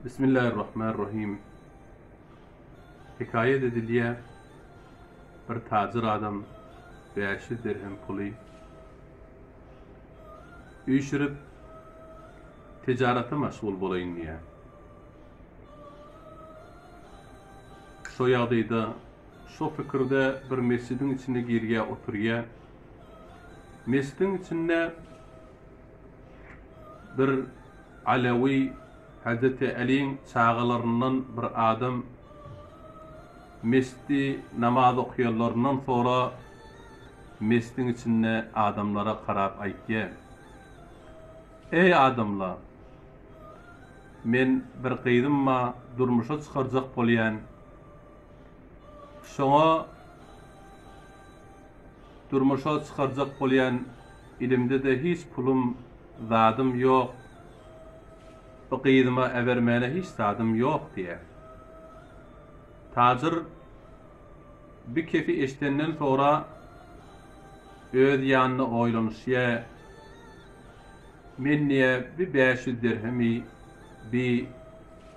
Bismillahirrahmanirrahim. Hekaýat edilýär, bir tajir adam 500 dirhem puly üýşürip tijarata meşgul bolaýyn diýýär. Şo ýagdaýda, şo pikirde bir mesjidiň içine girýär, oturýar. Mesjidiň içinde Bir Alewi Hezreti Äliň çagalaryndan bir adam mesjidi namaz okaýanlaryndan sora mesjidiň içinde adamlara karap aýtýar, Eý adamlar! Men bir gyzym bar durmuşa çykarjak bolýan. Şoňa Durmuşa çykarjak bolýan ilimde-de hiç pulum, zadym ýok. Bu gyzyma äbermäne hiç zadym ýok diýýär. Tajyr bi kefi eşidenden soňra öz ýanynda oýlanyşýar, Men diýýär, bi 500 dirhemi bi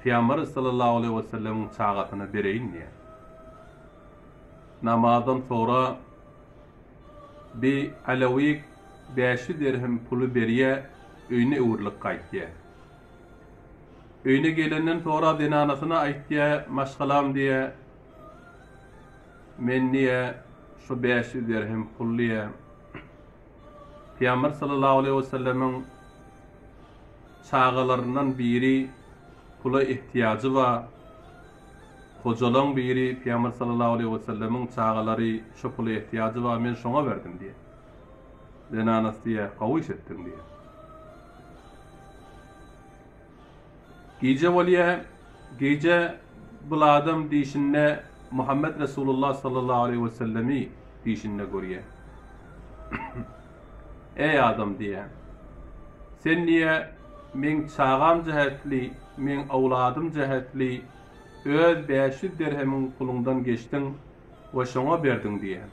Pygamber sallallahu aleýhi wesellemiň çagasyna bereýin diýýär. Namazdan soňra bi Alawik 500 dirhem puly berýä, öýüne öwrülip gaýtýa. Öýüne gelenden soňra zenanasyna aýtýa, maşgalam diýä, men diýä, şu 500 dirhem pul diýä, Pygamber sallallahu aleýhi wesellemiň çagalaryndan biri pula ehtiýajy bar, Hojalaň biri Pygamber sallallahu aleýhi wesellemiň çagalary şo pula ehtiýajy bar, men şoňa berdim diýýär. Zenanasy diýýär, gowy iş etdiň diýýär. Gije bolýar, gije bul adam dişinde Muhammet Resulullah sallallahu aleýhi wesellemi dişinde görýär. Eý adam diýýär. Sen diýýär, meň çagam jähetli, meň owladym jähetli öz 500 derhemiň puluňdan geçdiň we şoňa berdiň diýýär.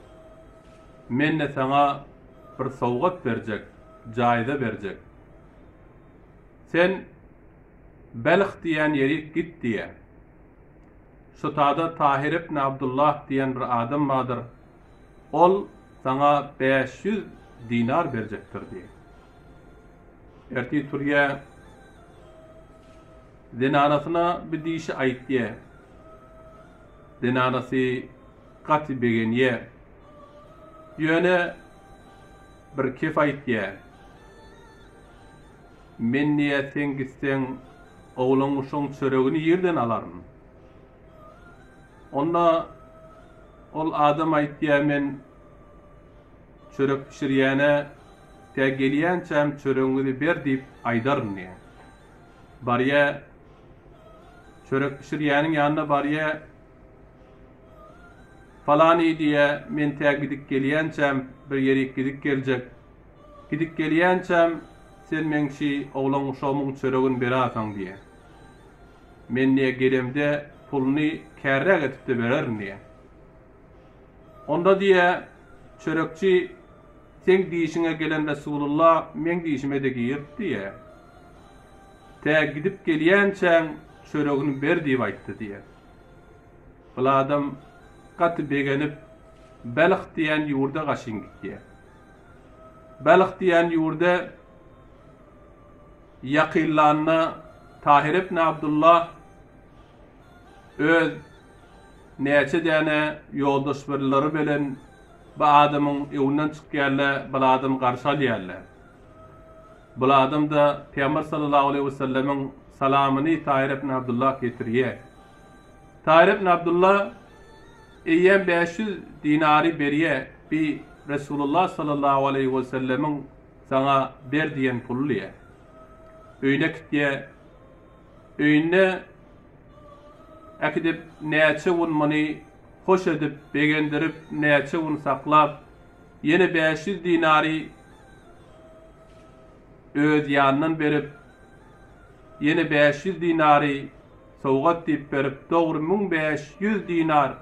Men-de saňa bir sowgat berjek, jaýza berjek. Sen Belh diýen ýerik git diýýär. Şu tada Tahyr ibn Abdullah diýen bir adam bardyr. Ol saňa 500 dinar berjekdir diýýär. Ertir turýa zenanasyna bir dişi aýtýa. Zenanasy gaty begenýä. Ýöne bir kef aýtýa. Men diýä sen gitseň oglan guşuň çöregini ýerden alaryn. Onda ol adam aýtýa men çörek bişirýäne tä gelýänçäm çöregiňizi ber diýip aýdaryn diýýär. Barýa çörek bişirýäniň ýanyna barýa Falany diýýä men tä gidip gelýänçäm bir ýerik gidip geljek. Gidip gelýänçäm sen meň şi oglan-uşagymyň çöregini berasaň diýýä. Men diýýä gelemde puluny kärräk edip-de bererin diýýä. Onda diýýä, çörekçi, seň dişiňe gelen Resulullah meň dişime-de girdi diýýä. Tä gidip gelýänçäň çöregini ber diýip aýtdy diýýä. Bul adam gaty begenip, Belh diýen ýurda gaşyn gitýä. Belh diýen ýurda ýakynlanda Tahyr ibn Abdullah öz Näçe däne ýoldaşbirleri bilen bu adamyň öňünden çykýarlar, bul adamy garşy alýarlar. Bul adam-da Pygamber sallallahu aleýhi wesellemiň salamyny Taýyr ibn Abdullah getirýär. Taýyr ibn Abdullah eýýäm 500 dinary berýär, bi Resulullah sallallahu aleýhi wesellemiň saňa ber diýen puly diýýär. Öýüne gitýär. Öýünde äkidip näçe gün muny hoş edip, begendirip, näçe gün saklap, ýene 500 dinary öz ýanyndan berip, ýene 500 dinary sowgat diýip berip, dogry 1500 dinar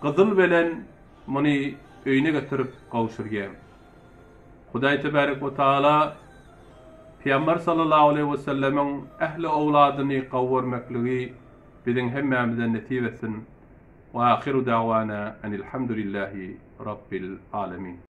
gyzyl bilen muny öýüne getirip gowşurýar. Hudaý tebarek we taala. Pygamber sallallahu aleýhi wesellemiň ähli owladyny gowy görmekligi biziň hemmämize nesip etsin. Wa ahiru da'wana enilhamdulillahi rabbil alemin.